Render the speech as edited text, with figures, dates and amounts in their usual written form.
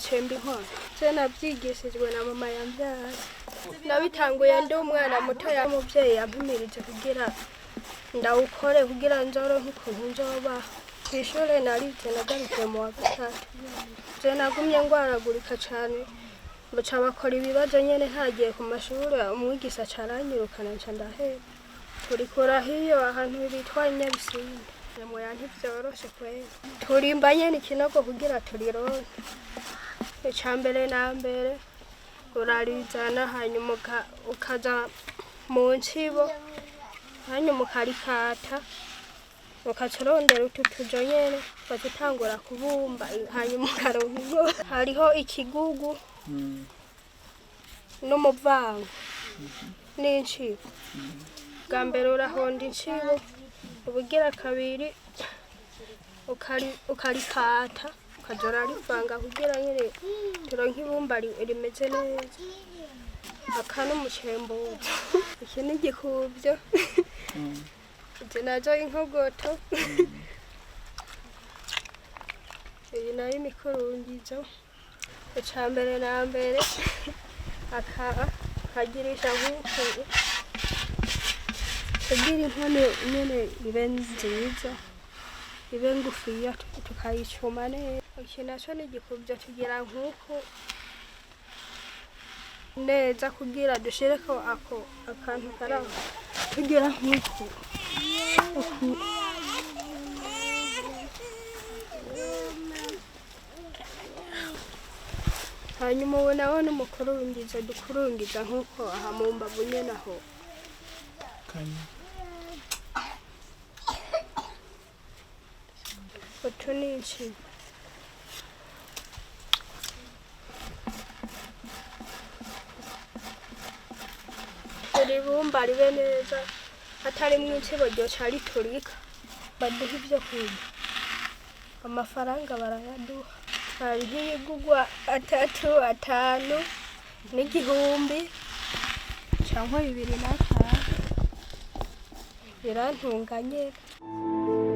gucemba inkono. Je navyigishijwe na mama yamvyara. Nabitanguye ndi umwana muto, umuvyeyi yampimirije kugira ndawukore kugira nzoronke ukuntu nzobaho. Kw'ishure narize, nagarukiye mu wa gatatu. Je nagumye ngwaragurika cane, baca bakora ibibazo nyene ntagiye ku mashure, umwigisha aca aranyirukana, nca ndaheba. Turikura hiyo ahantu bitwa Nyabisindu. Moya, ntivyoroshe kweri. Turimba nyene ikinogo kugira turironke. Ica mbere na mbere urarizana, hanyuma ukaza mu ncibo, hanyuma ukarikata, ukaca urondera utu tujo nyene, ugaca utangura kubumba, hanyuma ukaronka inkono. Hariho ikigugu n'umuvango n'incibo. Bwa mbere urahonda incibo, ubugira kabiri ukarikata, ukaza urarivanga kugira nyene turonke ibumba rimeze neza. Aka n'umucembuzo, iki ni igikuvyo, izi nazo inkogoto, iyi nayo imikurungizo. Ica mbere na mbere aka ukagirisha nk'uku kugira inkono nyene ibe nziza, ibe ngufiya, tukayicuma neza. Iki naco ni igikuvyo, tugira nk'uku neza kugira dushireko ako akantu karaho, tugira nk'uku uku. Hanyuma ubu nawo ni umukurungizo, dukurungiza nk'uko aha mu mbavu nyene aho. Utu ni inshinge. Iri bumba ribe neza hatarimwo insibo ryoca riturika. Baduha ivyo kurya, amafaranga barayaduha. Hariho iyigurwa atatu, atanu n'igihumbi canke 2.5, birantunga nyene.